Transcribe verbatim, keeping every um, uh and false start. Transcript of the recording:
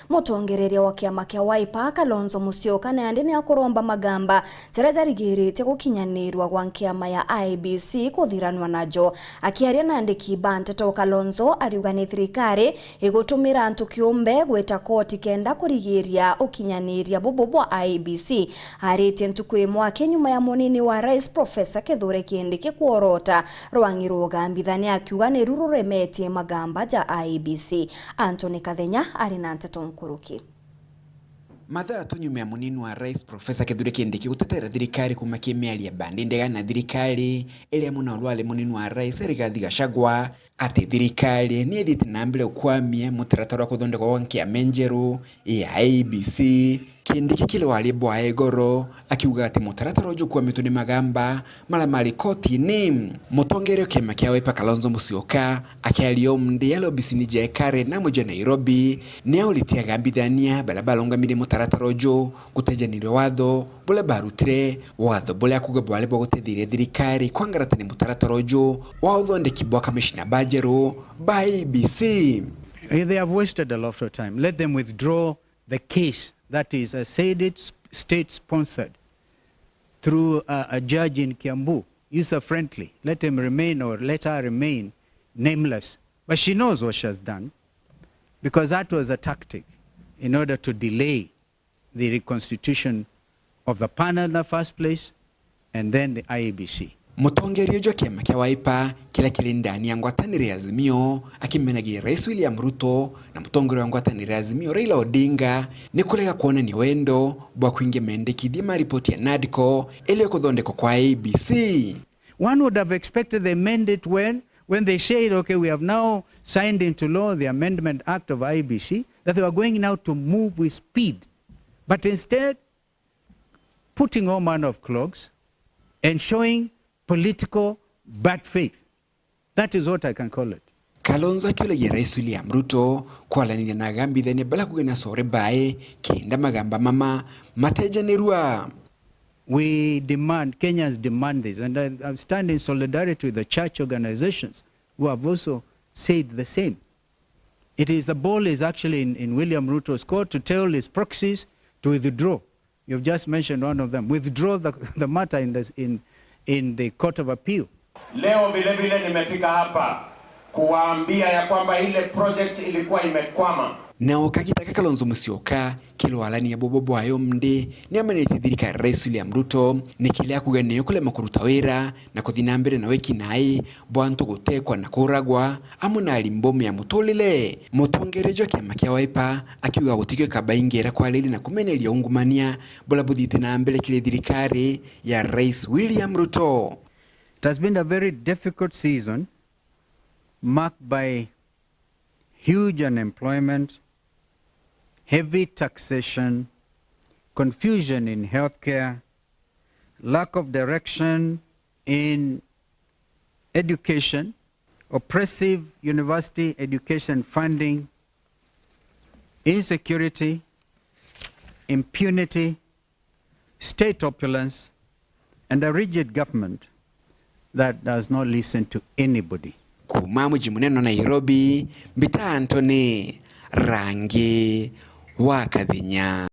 Mutongereria wa kiama kia Wiper, Kalonzo Musyoka, nandi ni akuromba magamba jaria jarigiritie gukinyanirwa gwa nkiama ya I E B C kuthiranwa najo. Akiaria na andiki ba nteto, Kalonzo ariuga ni thirikari igutumira antu kiumbe gwita koti kenda kurigiria ukinyaniria bubu bwa I E B C. Aritie ntuku imwe aki nyuma ya munini wa rais Professor Kithure Kindiki kworota rwang'i rwa ugambithania, akiuga niru ruremetie magamba ja I E B C. Anthony Kathenya ari na nteto nkuruki. Mathaa tu nyuma ya munini wa rais Professor Kithure Kindiki gutetera thirikari kuuma kimiaria bandi ndega na thirikari iria muna urwari munini wa rais Rigathi Gachagua ati thirikari ni ithiite na mbere gukwamia mutaratara wa kuthondekwa gwa nkiama injeru ya I E B C, Kindiki kiri wari bwa igoro akiuga ati mutaratara uju ukwamitwe ni magamba maria mari kotini. Mutongeria wa kiama kia Wiper Kalonzo Musyoka akiaria umunthi ari obisini ja Ekare na muji wa Nairobi, ni auritie agambithania baria barungamire mutaratara uju gutejaniria watho buria barutire, watho buria akuuga bwari bwa gutetheria thirikari kwangarata ni mutaratara uju wa uthondeki bwa kamishina ba njeru ba I E B C. Eh, they have wasted a lot of time. Let them withdraw the case that is, I said it, state sponsored through a, a judge in Kiambu, user friendly. Let him remain or let her remain nameless. But she knows what she has done, because that was a tactic in order to delay the reconstitution of the panel in the first place and then the I E B C. Mutongeria uju wa kiama kia Wiper kiria kiri ndani ya ngwataniro ya Azimio akimenagia Rais William Ruto na mutongeria wa ngwataniro ya Azimio Raila Odinga ni kurega kwonania wendo bwa kuingia mendekithia ma ripoti ya NADCO iria ikuthondekwa kwa I E B C. One would have expected they mend it when, when they said, "Okay, we have now signed into law the Amendment Act of I E B C," that they were going now to move with speed. But instead, putting all manner of clogs and showing political bad faith. That is what I can call it. Kalonzo akiuragia Rais William Ruto kwaraniria na agambithania baria akuuga ni acore bae kenda magamba mama matejanirua. We demand, Kenyans demand this, and I, I stand in solidarity with the church organizations who have also said the same. It is, the ball is actually in, in William Ruto's court to tell his proxies to withdraw. You've just mentioned one of them. Withdraw the, the matter in the, in, in the Court of Appeal. Leo vile vile nimefika hapa kuwaambia ya kwamba ile project ilikuwa imekwama. Nao kagita ga Kalonzo Musyoka kirwarania bubu bwayo mndi ni amanitie thirikari Rais William Ruto ni kiria akuuga ni kurema kuruta wira na kuthi na mbere na wiki nai bwa antu gutekwa na kuragwa amwe na arimbomu ya muturire. Mutongeria jwa kiama kia Wiper akiuga gutikio kabaingera kwariria na kumeneria ungumania buria buthiite na mbere kiri thirikari ya Rais William Ruto. It has been a very difficult season, marked by huge unemployment, heavy taxation, confusion in healthcare, lack of direction in education, oppressive university education funding, insecurity, impunity, state opulence, and a rigid government that does not listen to anybody. Kuuma muji munene wa Nairobi, mbita Anthony Rangi wa Kathinya.